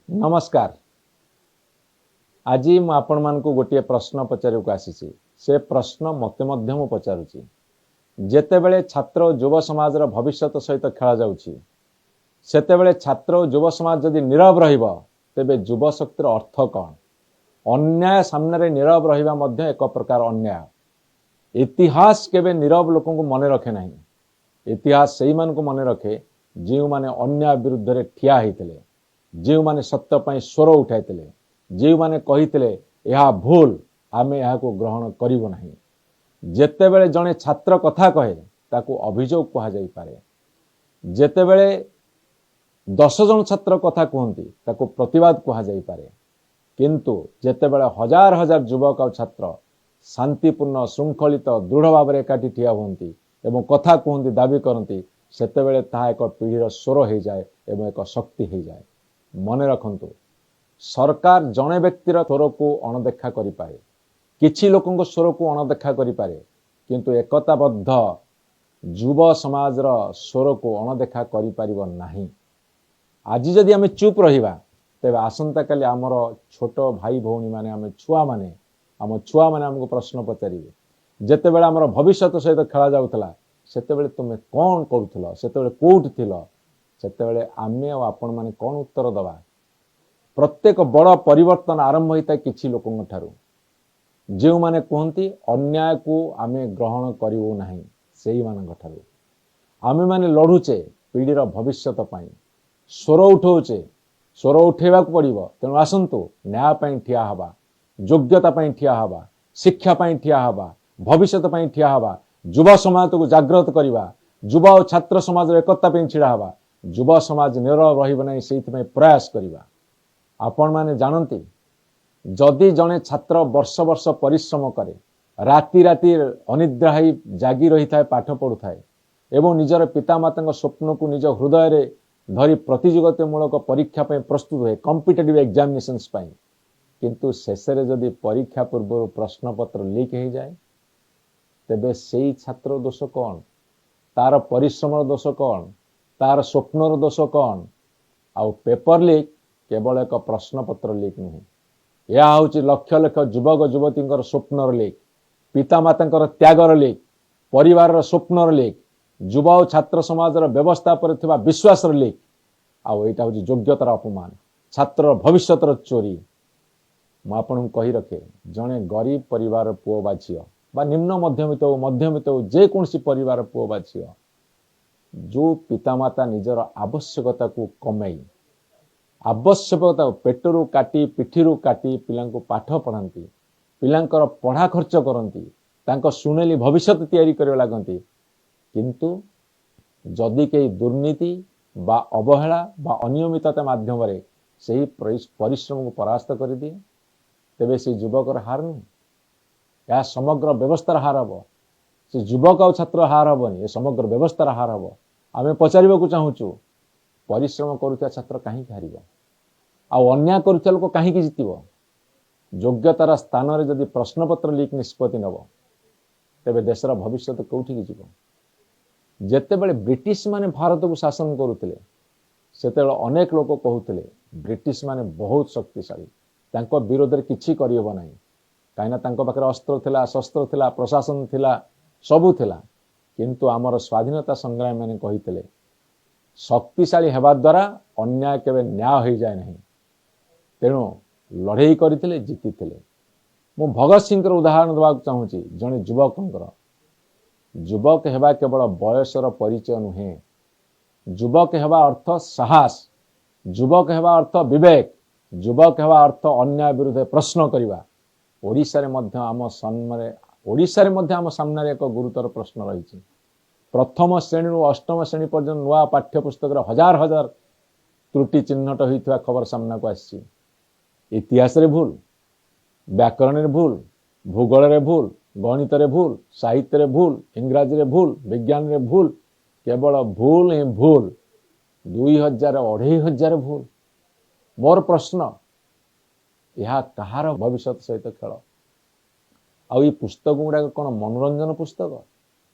ନମସ୍କାର। ଆଜି ମୁଁ ଆପଣମାନଙ୍କୁ ଗୋଟିଏ ପ୍ରଶ୍ନ ପଚାରିବାକୁ ଆସିଛି। ସେ ପ୍ରଶ୍ନ ମୋତେ ମଧ୍ୟ ମୁଁ ପଚାରୁଛି। ଯେତେବେଳେ ଛାତ୍ର ଓ ଯୁବ ସମାଜର ଭବିଷ୍ୟତ ସହିତ ଖେଳାଯାଉଛି, ସେତେବେଳେ ଛାତ୍ର ଓ ଯୁବ ସମାଜ ଯଦି ନୀରବ ରହିବ, ତେବେ ଯୁବ ଶକ୍ତିର ଅର୍ଥ କ'ଣ? ଅନ୍ୟାୟ ସାମ୍ନାରେ ନୀରବ ରହିବା ମଧ୍ୟ ଏକ ପ୍ରକାର ଅନ୍ୟାୟ। ଇତିହାସ କେବେ ନୀରବ ଲୋକଙ୍କୁ ମନେ ରଖେ ନାହିଁ। ଇତିହାସ ସେଇମାନଙ୍କୁ ମନେ ରଖେ ଯେଉଁମାନେ ଅନ୍ୟାୟ ବିରୁଦ୍ଧରେ ଠିଆ ହେଇଥିଲେ, ଯେଉଁମାନେ ସତ୍ୟ ପାଇଁ ସ୍ୱର ଉଠାଇଥିଲେ, ଯେଉଁମାନେ କହିଥିଲେ ଏହା ଭୁଲ, ଆମେ ଏହାକୁ ଗ୍ରହଣ କରିବୁ ନାହିଁ। ଯେତେବେଳେ ଜଣେ ଛାତ୍ର କଥା କହେ, ତାକୁ ଅଭିଯୋଗ କୁହାଯାଇପାରେ। ଯେତେବେଳେ 10 ଜଣ ଛାତ୍ର କଥା କୁହନ୍ତି, ତାକୁ ପ୍ରତିବାଦ କୁହାଯାଇପାରେ। କିନ୍ତୁ ଯେତେବେଳେ ହଜାର ହଜାର ଯୁବକ ଆଉ ଛାତ୍ର ଶାନ୍ତିପୂର୍ଣ୍ଣ, ଶୃଙ୍ଖଳିତ, ଦୃଢ଼ ଭାବରେ ଏକାଠି ଠିଆ ହୁଅନ୍ତି ଏବଂ କଥା କୁହନ୍ତି, ଦାବି କରନ୍ତି, ସେତେବେଳେ ତାହା ଏକ ପିଢ଼ିର ସ୍ୱର ହେଇଯାଏ ଏବଂ ଏକ ଶକ୍ତି ହେଇଯାଏ। ମନେ ରଖନ୍ତୁ, ସରକାର ଜଣେ ବ୍ୟକ୍ତିର ସ୍ୱରକୁ ଅଣଦେଖା କରିପାରେ, କିଛି ଲୋକଙ୍କ ସ୍ୱରକୁ ଅଣଦେଖା କରିପାରେ, କିନ୍ତୁ ଏକତାବଦ୍ଧ ଯୁବ ସମାଜର ସ୍ୱରକୁ ଅଣଦେଖା କରିପାରିବ ନାହିଁ। ଆଜି ଯଦି ଆମେ ଚୁପ୍ ରହିବା, ତେବେ ଆସନ୍ତାକାଲି ଆମର ଛୋଟ ଭାଇ ଭଉଣୀମାନେ, ଆମେ ଛୁଆମାନେ, ଆମ ଛୁଆମାନେ ଆମକୁ ପ୍ରଶ୍ନ ପଚାରିବେ, ଯେତେବେଳେ ଆମର ଭବିଷ୍ୟତ ସହିତ ଖେଳା ଯାଉଥିଲା, ସେତେବେଳେ ତୁମେ କ'ଣ କରୁଥିଲ? ସେତେବେଳେ କୋଉଠି ଥିଲ? ସେତେବେଳେ ଆମେ ଆଉ ଆପଣମାନେ କ'ଣ ଉତ୍ତର ଦେବା? ପ୍ରତ୍ୟେକ ବଡ଼ ପରିବର୍ତ୍ତନ ଆରମ୍ଭ ହୋଇଥାଏ କିଛି ଲୋକଙ୍କ ଠାରୁ, ଯେଉଁମାନେ କୁହନ୍ତି ଅନ୍ୟାୟକୁ ଆମେ ଗ୍ରହଣ କରିବୁ ନାହିଁ, ସେଇମାନଙ୍କ ଠାରୁ। ଆମେମାନେ ଲଢୁଛେ ପିଢ଼ିର ଭବିଷ୍ୟତ ପାଇଁ, ସ୍ୱର ଉଠଉଛେ, ସ୍ୱର ଉଠେଇବାକୁ ପଡ଼ିବ। ତେଣୁ ଆସନ୍ତୁ, ନ୍ୟାୟ ପାଇଁ ଠିଆ ହେବା, ଯୋଗ୍ୟତା ପାଇଁ ଠିଆ ହେବା, ଶିକ୍ଷା ପାଇଁ ଠିଆ ହେବା, ଭବିଷ୍ୟତ ପାଇଁ ଠିଆ ହେବା, ଯୁବ ସମାଜକୁ ଜାଗ୍ରତ କରିବା, ଯୁବ ଓ ଛାତ୍ର ସମାଜର ଏକତା ପାଇଁ ଛିଡ଼ା ହେବା। ଯୁବ ସମାଜ ନିରବ ରହିବ ନାହିଁ, ସେଇଥିପାଇଁ ପ୍ରୟାସ କରିବା। ଆପଣମାନେ ଜାଣନ୍ତି, ଯଦି ଜଣେ ଛାତ୍ର ବର୍ଷ ବର୍ଷ ପରିଶ୍ରମ କରେ, ରାତି ରାତି ଅନିଦ୍ରା ହେଇ ଜାଗି ରହିଥାଏ, ପାଠ ପଢୁଥାଏ ଏବଂ ନିଜର ପିତାମାତାଙ୍କ ସ୍ୱପ୍ନକୁ ନିଜ ହୃଦୟରେ ଧରି ପ୍ରତିଯୋଗିତାମୂଳକ ପରୀକ୍ଷା ପାଇଁ ପ୍ରସ୍ତୁତ ହୁଏ, କମ୍ପିଟେଟିଭ ଏକ୍ଜାମିନେସନ୍ସ ପାଇଁ, କିନ୍ତୁ ଶେଷରେ ଯଦି ପରୀକ୍ଷା ପୂର୍ବରୁ ପ୍ରଶ୍ନପତ୍ର ଲିକ୍ ହେଇଯାଏ, ତେବେ ସେଇ ଛାତ୍ର ଦୋଷ କ'ଣ? ତାର ପରିଶ୍ରମର ଦୋଷ କ'ଣ? ତାର ସ୍ୱପ୍ନର ଦୋଷ କ'ଣ? ଆଉ ପେପର ଲିକ୍ କେବଳ ଏକ ପ୍ରଶ୍ନପତ୍ର ଲିକ୍ ନୁହେଁ। ଏହା ହେଉଛି ଲକ୍ଷ ଲକ୍ଷ ଯୁବକ ଯୁବତୀଙ୍କର ସ୍ୱପ୍ନର ଲିକ୍, ପିତାମାତାଙ୍କର ତ୍ୟାଗର ଲିକ୍, ପରିବାରର ସ୍ୱପ୍ନର ଲିକ୍, ଯୁବ ଓ ଛାତ୍ର ସମାଜର ବ୍ୟବସ୍ଥା ଉପରେ ଥିବା ବିଶ୍ୱାସର ଲିକ୍। ଆଉ ଏଇଟା ହେଉଛି ଯୋଗ୍ୟତାର ଅପମାନ, ଛାତ୍ରର ଭବିଷ୍ୟତର ଚୋରି। ମୁଁ ଆପଣଙ୍କୁ କହି ରଖେ, ଜଣେ ଗରିବ ପରିବାର ପୁଅ ବା ଝିଅ ବା ନିମ୍ନ ମଧ୍ୟବିତ୍ତ ହଉ, ମଧ୍ୟବିତ୍ତ ହଉ, ଯେକୌଣସି ପରିବାର ପୁଅ ବା ଝିଅ, ଯୋଉ ପିତାମାତା ନିଜର ଆବଶ୍ୟକତାକୁ କମେଇ, ଆବଶ୍ୟକତା ପେଟରୁ କାଟି, ପିଠିରୁ କାଟି ପିଲାଙ୍କୁ ପାଠ ପଢ଼ାନ୍ତି, ପିଲାଙ୍କର ପଢ଼ା ଖର୍ଚ୍ଚ କରନ୍ତି, ତାଙ୍କ ସୁନେଲି ଭବିଷ୍ୟତ ତିଆରି କରିବାକୁ ଲାଗନ୍ତି, କିନ୍ତୁ ଯଦି କେହି ଦୁର୍ନୀତି ବା ଅବହେଳା ବା ଅନିୟମିତତା ମାଧ୍ୟମରେ ସେହି ପରିଶ୍ରମକୁ ପରାସ୍ତ କରିଦିଏ, ତେବେ ସେ ଯୁବକର ହାର ନୁହେଁ, ଏହା ସମଗ୍ର ବ୍ୟବସ୍ଥାର ହାର ହେବ। ସେ ଯୁବକ ଆଉ ଛାତ୍ର ହାର ହେବନି, ଏ ସମଗ୍ର ବ୍ୟବସ୍ଥାର ହାର ହେବ। ଆମେ ପଚାରିବାକୁ ଚାହୁଁଛୁ, ପରିଶ୍ରମ କରୁଥିବା ଛାତ୍ର କାହିଁକି ହାରିବ ଆଉ ଅନ୍ୟାୟ କରୁଥିବା ଲୋକ କାହିଁକି ଜିତିବ? ଯୋଗ୍ୟତାର ସ୍ଥାନରେ ଯଦି ପ୍ରଶ୍ନପତ୍ର ଲିକ୍ ନିଷ୍ପତ୍ତି ନେବ, ତେବେ ଦେଶର ଭବିଷ୍ୟତ କେଉଁଠିକି ଯିବ? ଯେତେବେଳେ ବ୍ରିଟିଶ ମାନେ ଭାରତକୁ ଶାସନ କରୁଥିଲେ, ସେତେବେଳେ ଅନେକ ଲୋକ କହୁଥିଲେ, ବ୍ରିଟିଶ ମାନେ ବହୁତ ଶକ୍ତିଶାଳୀ, ତାଙ୍କ ବିରୋଧରେ କିଛି କରିହେବ ନାହିଁ। କାହିଁକିନା ତାଙ୍କ ପାଖରେ ଅସ୍ତ୍ର ଥିଲା, ଶସ୍ତ୍ର ଥିଲା, ପ୍ରଶାସନ ଥିଲା, ସବୁ ଥିଲା। କିନ୍ତୁ ଆମର ସ୍ୱାଧୀନତା ସଂଗ୍ରାମୀମାନେ କହିଥିଲେ, ଶକ୍ତିଶାଳୀ ହେବା ଦ୍ୱାରା ଅନ୍ୟାୟ କେବେ ନ୍ୟାୟ ହେଇଯାଏ ନାହିଁ। ତେଣୁ ଲଢ଼େଇ କରିଥିଲେ, ଜିତିଥିଲେ। ମୁଁ ଭଗତ ସିଂଙ୍କର ଉଦାହରଣ ଦେବାକୁ ଚାହୁଁଛି, ଜଣେ ଯୁବକଙ୍କର। ଯୁବକ ହେବା କେବଳ ବୟସର ପରିଚୟ ନୁହେଁ। ଯୁବକ ହେବା ଅର୍ଥ ସାହସ, ଯୁବକ ହେବା ଅର୍ଥ ବିବେକ, ଯୁବକ ହେବା ଅର୍ଥ ଅନ୍ୟାୟ ବିରୁଦ୍ଧରେ ପ୍ରଶ୍ନ କରିବା। ଓଡ଼ିଶାରେ ମଧ୍ୟ ଆମ ସାମ୍ନାରେ ଏକ ଗୁରୁତର ପ୍ରଶ୍ନ ରହିଛି। ପ୍ରଥମ ଶ୍ରେଣୀରୁ ଅଷ୍ଟମ ଶ୍ରେଣୀ ପର୍ଯ୍ୟନ୍ତ ନୂଆ ପାଠ୍ୟପୁସ୍ତକରେ ହଜାର ହଜାର ତ୍ରୁଟି ଚିହ୍ନଟ ହୋଇଥିବା ଖବର ସାମ୍ନାକୁ ଆସିଛି। ଇତିହାସରେ ଭୁଲ, ବ୍ୟାକରଣରେ ଭୁଲ, ଭୂଗୋଳରେ ଭୁଲ, ଗଣିତରେ ଭୁଲ, ସାହିତ୍ୟରେ ଭୁଲ, ଇଂରାଜୀରେ ଭୁଲ, ବିଜ୍ଞାନରେ ଭୁଲ, କେବଳ ଭୁଲ ହିଁ ଭୁଲ। 2000, 2500 ଭୁଲ। ମୋର ପ୍ରଶ୍ନ, ଏହା କାହାର ଭବିଷ୍ୟତ ସହିତ ଖେଳ? ଆଉ ଏଇ ପୁସ୍ତକ ଗୁଡ଼ାକ କ'ଣ ମନୋରଞ୍ଜନ ପୁସ୍ତକ?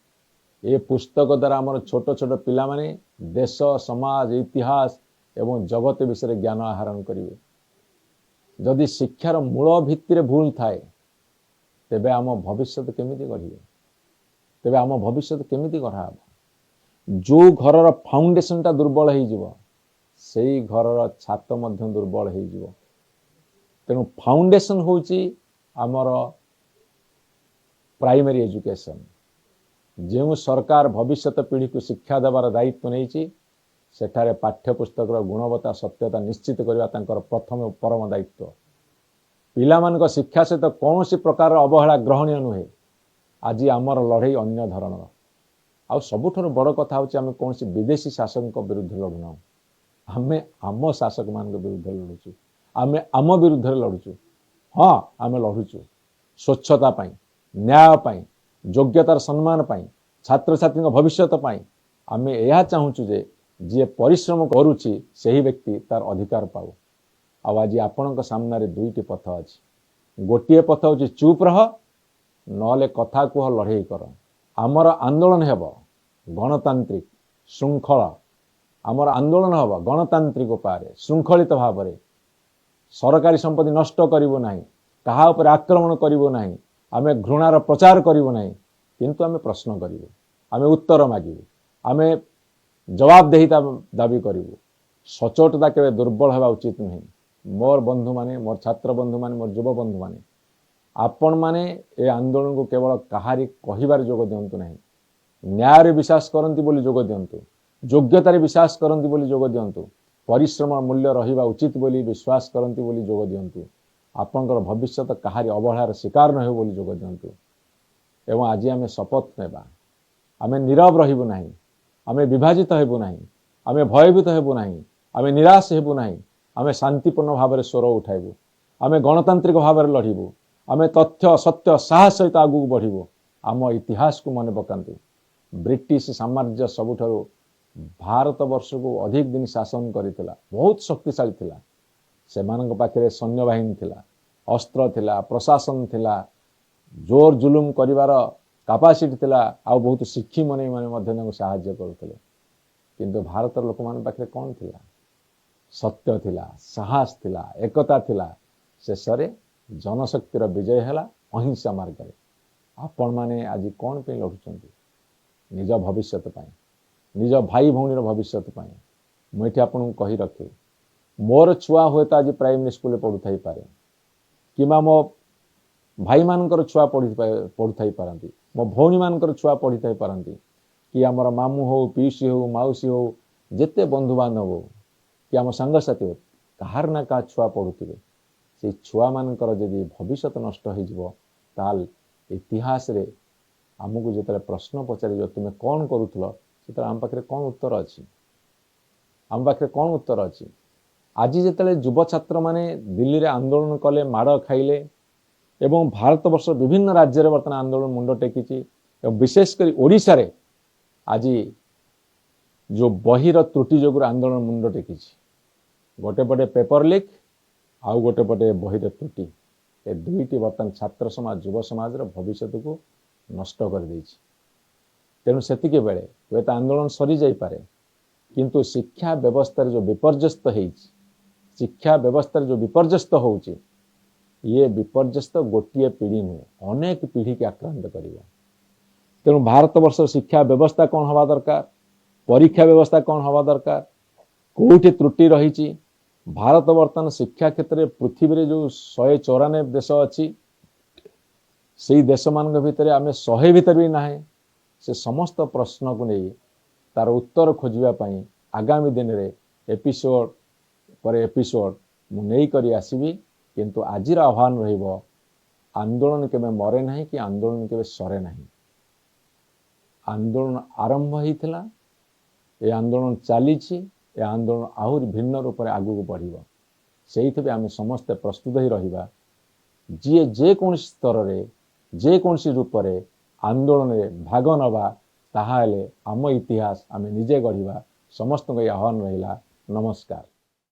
ଏ ପୁସ୍ତକ ଦ୍ୱାରା ଆମର ଛୋଟ ଛୋଟ ପିଲାମାନେ ଦେଶ, ସମାଜ, ଇତିହାସ ଏବଂ ଜଗତ ବିଷୟରେ ଜ୍ଞାନ ଆହରଣ କରିବେ। ଯଦି ଶିକ୍ଷାର ମୂଳ ଭିତ୍ତିରେ ଭୁଲ ଥାଏ, ତେବେ ଆମ ଭବିଷ୍ୟତ କେମିତି ଗଢ଼ିବେ? ତେବେ ଆମ ଭବିଷ୍ୟତ କେମିତି ଗଢ଼ା ହେବ? ଯେଉଁ ଘରର ଫାଉଣ୍ଡେସନଟା ଦୁର୍ବଳ ହେଇଯିବ, ସେଇ ଘରର ଛାତ ମଧ୍ୟ ଦୁର୍ବଳ ହେଇଯିବ। ତେଣୁ ଫାଉଣ୍ଡେସନ ହେଉଛି ଆମର ପ୍ରାଇମେରୀ ଏଜୁକେସନ। ଯେଉଁ ସରକାର ଭବିଷ୍ୟତ ପିଢ଼ିକୁ ଶିକ୍ଷା ଦେବାର ଦାୟିତ୍ୱ ନେଇଛି, ସେଠାରେ ପାଠ୍ୟପୁସ୍ତକର ଗୁଣବତ୍ତା, ସତ୍ୟତା ନିଶ୍ଚିତ କରିବା ତାଙ୍କର ପ୍ରଥମ ପରମ ଦାୟିତ୍ୱ। ପିଲାମାନଙ୍କ ଶିକ୍ଷା ସହିତ କୌଣସି ପ୍ରକାରର ଅବହେଳା ଗ୍ରହଣୀୟ ନୁହେଁ। ଆଜି ଆମର ଲଢ଼େଇ ଅନ୍ୟ ଧରଣର। ଆଉ ସବୁଠାରୁ ବଡ଼ କଥା ହେଉଛି, ଆମେ କୌଣସି ବିଦେଶୀ ଶାସକଙ୍କ ବିରୁଦ୍ଧରେ ଲଢ଼ୁନାହୁଁ। ଆମେ ଆମ ଶାସକମାନଙ୍କ ବିରୁଦ୍ଧରେ ଲଢ଼ୁଛୁ। ଆମେ ଆମ ବିରୁଦ୍ଧରେ ଲଢ଼ୁଛୁ। ହଁ, ଆମେ ଲଢ଼ୁଛୁ ସ୍ୱଚ୍ଛତା ପାଇଁ, ନ୍ୟାୟ ପାଇଁ, ଯୋଗ୍ୟତାର ସମ୍ମାନ ପାଇଁ, ଛାତ୍ରଛାତ୍ରୀଙ୍କ ଭବିଷ୍ୟତ ପାଇଁ। ଆମେ ଏହା ଚାହୁଁଛୁ ଯେ ଯିଏ ପରିଶ୍ରମ କରୁଛି, ସେହି ବ୍ୟକ୍ତି ତାର ଅଧିକାର ପାଉ। ଆଉ ଆଜି ଆପଣଙ୍କ ସାମ୍ନାରେ ଦୁଇଟି ପଥ ଅଛି। ଗୋଟିଏ ପଥ ହେଉଛି ଚୁପ୍ ରହ, ନହେଲେ କଥା କୁହ, ଲଢ଼େଇ କର। ଆମର ଆନ୍ଦୋଳନ ହେବ ଗଣତାନ୍ତ୍ରିକ ଶୃଙ୍ଖଳ। ଆମର ଆନ୍ଦୋଳନ ହେବ ଗଣତାନ୍ତ୍ରିକ ଉପାୟରେ, ଶୃଙ୍ଖଳିତ ଭାବରେ। ସରକାରୀ ସମ୍ପତ୍ତି ନଷ୍ଟ କରିବୁ ନାହିଁ, କାହା ଉପରେ ଆକ୍ରମଣ କରିବୁ ନାହିଁ, ଆମେ ଘୃଣାର ପ୍ରଚାର କରିବୁ ନାହିଁ। କିନ୍ତୁ ଆମେ ପ୍ରଶ୍ନ କରିବୁ, ଆମେ ଉତ୍ତର ମାଗିବୁ, ଆମେ ଜବାବଦେହିତା ଦାବି କରିବୁ। ସଚୋଟତା କେବେ ଦୁର୍ବଳ ହେବା ଉଚିତ ନୁହେଁ। ମୋର ବନ୍ଧୁମାନେ, ମୋର ଛାତ୍ର ବନ୍ଧୁମାନେ, ମୋର ଯୁବ ବନ୍ଧୁମାନେ, ଆପଣମାନେ ଏ ଆନ୍ଦୋଳନକୁ କେବଳ କାହାରି କହିବାରେ ଯୋଗ ଦିଅନ୍ତୁ ନାହିଁ। ନ୍ୟାୟରେ ବିଶ୍ୱାସ କରନ୍ତି ବୋଲି ଯୋଗ ଦିଅନ୍ତୁ, ଯୋଗ୍ୟତାରେ ବିଶ୍ୱାସ କରନ୍ତି ବୋଲି ଯୋଗ ଦିଅନ୍ତୁ, ପରିଶ୍ରମ ମୂଲ୍ୟ ରହିବା ଉଚିତ ବୋଲି ବିଶ୍ୱାସ କରନ୍ତି ବୋଲି ଯୋଗ ଦିଅନ୍ତୁ, ଆପଣଙ୍କର ଭବିଷ୍ୟତ କାହାରି ଅବହେଳାର ଶିକାର ନ ହେଉ ବୋଲି ଯୋଗ ଦିଅନ୍ତୁ। ଏବଂ ଆଜି ଆମେ ଶପଥ ନେବା, ଆମେ ନୀରବ ରହିବୁ ନାହିଁ, ଆମେ ବିଭାଜିତ ହେବୁ ନାହିଁ, ଆମେ ଭୟଭୀତ ହେବୁ ନାହିଁ, ଆମେ ନିରାଶ ହେବୁ ନାହିଁ। ଆମେ ଶାନ୍ତିପୂର୍ଣ୍ଣ ଭାବରେ ସ୍ୱର ଉଠାଇବୁ, ଆମେ ଗଣତାନ୍ତ୍ରିକ ଭାବରେ ଲଢ଼ିବୁ, ଆମେ ତଥ୍ୟ, ସତ୍ୟ, ସାହସ ସହିତ ଆଗକୁ ବଢ଼ିବୁ। ଆମ ଇତିହାସକୁ ମନେ ପକାନ୍ତୁ। ବ୍ରିଟିଶ ସାମ୍ରାଜ୍ୟ ସବୁଠାରୁ ଭାରତ ବର୍ଷକୁ ଅଧିକ ଦିନ ଶାସନ କରିଥିଲା, ବହୁତ ଶକ୍ତିଶାଳୀ ଥିଲା। ସେମାନଙ୍କ ପାଖରେ ସୈନ୍ୟବାହିନୀ ଥିଲା, ଅସ୍ତ୍ର ଥିଲା, ପ୍ରଶାସନ ଥିଲା, ଜୋର ଜୁଲୁମ କରିବାର କାପାସିଟି ଥିଲା, ଆଉ ବହୁତ ଶିକ୍ଷୀ ମନେ ମଧ୍ୟ ତାଙ୍କୁ ସାହାଯ୍ୟ କରୁଥିଲେ। କିନ୍ତୁ ଭାରତର ଲୋକମାନଙ୍କ ପାଖରେ କ'ଣ ଥିଲା? ସତ୍ୟ ଥିଲା, ସାହସ ଥିଲା, ଏକତା ଥିଲା। ଶେଷରେ ଜନଶକ୍ତିର ବିଜୟ ହେଲା ଅହିଂସା ମାର୍ଗରେ। ଆପଣମାନେ ଆଜି କ'ଣ ପାଇଁ ଲଢ଼ୁଛନ୍ତି? ନିଜ ଭବିଷ୍ୟତ ପାଇଁ, ନିଜ ଭାଇ ଭଉଣୀର ଭବିଷ୍ୟତ ପାଇଁ। ମୁଁ ଏଠି ଆପଣଙ୍କୁ କହି ରଖେ, ମୋର ଛୁଆ ହୁଏତ ଆଜି ପ୍ରାଇମେରୀ ସ୍କୁଲରେ ପଢ଼ୁଥାଇପାରେ, କିମ୍ବା ମୋ ଭାଇମାନଙ୍କର ଛୁଆ ପଢ଼ୁଥାଇ ପାରନ୍ତି, ମୋ ଭଉଣୀମାନଙ୍କର ଛୁଆ ପଢ଼ିଥାଇ ପାରନ୍ତି, କି ଆମର ମାମୁଁ ହଉ, ପିଉସୀ ହଉ, ମାଉସୀ ହଉ, ଯେତେ ବନ୍ଧୁବାନ୍ଧବ ହଉ କି ଆମ ସାଙ୍ଗସାଥି ହଉ, କାହାର ନା କାହା ଛୁଆ ପଢ଼ୁଥିବେ। ସେଇ ଛୁଆମାନଙ୍କର ଯଦି ଭବିଷ୍ୟତ ନଷ୍ଟ ହେଇଯିବ, ତାହେଲେ ଇତିହାସରେ ଆମକୁ ଯେତେବେଳେ ପ୍ରଶ୍ନ ପଚାରିଯିବ, ତୁମେ କ'ଣ କରୁଥିଲ, ସେତେବେଳେ ଆମ ପାଖରେ କ'ଣ ଉତ୍ତର ଅଛି? ଆମ ପାଖରେ କ'ଣ ଉତ୍ତର ଅଛି? ଆଜି ଯେତେବେଳେ ଯୁବ ଛାତ୍ରମାନେ ଦିଲ୍ଲୀରେ ଆନ୍ଦୋଳନ କଲେ, ମାଡ଼ ଖାଇଲେ, ଏବଂ ଭାରତବର୍ଷ ବିଭିନ୍ନ ରାଜ୍ୟରେ ବର୍ତ୍ତମାନ ଆନ୍ଦୋଳନ ମୁଣ୍ଡ ଟେକିଛି, ଏବଂ ବିଶେଷ କରି ଓଡ଼ିଶାରେ ଆଜି ଯେଉଁ ବହିର ତ୍ରୁଟି ଯୋଗୁଁ ଆନ୍ଦୋଳନ ମୁଣ୍ଡ ଟେକିଛି। ଗୋଟେ ପଟେ ପେପର ଲିକ୍, ଆଉ ଗୋଟେ ପଟେ ବହିର ତ୍ରୁଟି, ଏ ଦୁଇଟି ବର୍ତ୍ତମାନ ଛାତ୍ର ସମାଜ, ଯୁବ ସମାଜର ଭବିଷ୍ୟତକୁ ନଷ୍ଟ କରିଦେଇଛି। ତେଣୁ ସେତିକି ବେଳେ ହୁଏତ ଆନ୍ଦୋଳନ ସରିଯାଇପାରେ, କିନ୍ତୁ ଶିକ୍ଷା ବ୍ୟବସ୍ଥାରେ ଯେଉଁ ବିପର୍ଯ୍ୟସ୍ତ ହେଇଛି, ଶିକ୍ଷା ବ୍ୟବସ୍ଥାରେ ଯେଉଁ ବିପର୍ଯ୍ୟସ୍ତ ହେଉଛି, ଇଏ ବିପର୍ଯ୍ୟସ୍ତ ଗୋଟିଏ ପିଢ଼ି ନୁହେଁ, ଅନେକ ପିଢ଼ିକି ଆକ୍ରାନ୍ତ କରିବ। ତେଣୁ ଭାରତବର୍ଷର ଶିକ୍ଷା ବ୍ୟବସ୍ଥା କ'ଣ ହେବା ଦରକାର, ପରୀକ୍ଷା ବ୍ୟବସ୍ଥା କ'ଣ ହେବା ଦରକାର, କେଉଁଠି ତ୍ରୁଟି ରହିଛି, ଭାରତ ବର୍ତ୍ତମାନ ଶିକ୍ଷା କ୍ଷେତ୍ରରେ ପୃଥିବୀରେ ଯେଉଁ 194 ଦେଶ ଅଛି, ସେଇ ଦେଶମାନଙ୍କ ଭିତରେ ଆମେ 100 ଭିତରେ ବି ନାହିଁ। ସେ ସମସ୍ତ ପ୍ରଶ୍ନକୁ ନେଇ ତାର ଉତ୍ତର ଖୋଜିବା ପାଇଁ ଆଗାମୀ ଦିନରେ ଏପିସୋଡ଼ ପରେ ଏପିସୋଡ଼ ମୁଁ ନେଇକରି ଆସିବି। କିନ୍ତୁ ଆଜିର ଆହ୍ୱାନ ରହିବ, ଆନ୍ଦୋଳନ କେବେ ମରେ ନାହିଁ କି ଆନ୍ଦୋଳନ କେବେ ସରେ ନାହିଁ। ଆନ୍ଦୋଳନ ଆରମ୍ଭ ହେଇଥିଲା, ଏ ଆନ୍ଦୋଳନ ଚାଲିଛି, ଏ ଆନ୍ଦୋଳନ ଆହୁରି ଭିନ୍ନ ରୂପରେ ଆଗକୁ ବଢ଼ିବ। ସେଇଥିପାଇଁ ଆମେ ସମସ୍ତେ ପ୍ରସ୍ତୁତ ହୋଇ ରହିବା। ଯିଏ ଯେକୌଣସି ସ୍ତରରେ, ଯେକୌଣସି ରୂପରେ ଆନ୍ଦୋଳନରେ ଭାଗ ନେବା, ତାହେଲେ ଆମ ଇତିହାସ ଆମେ ନିଜେ ଗଢ଼ିବା। ସମସ୍ତଙ୍କ ଏହି ଆହ୍ୱାନ ରହିଲା। ନମସ୍କାର।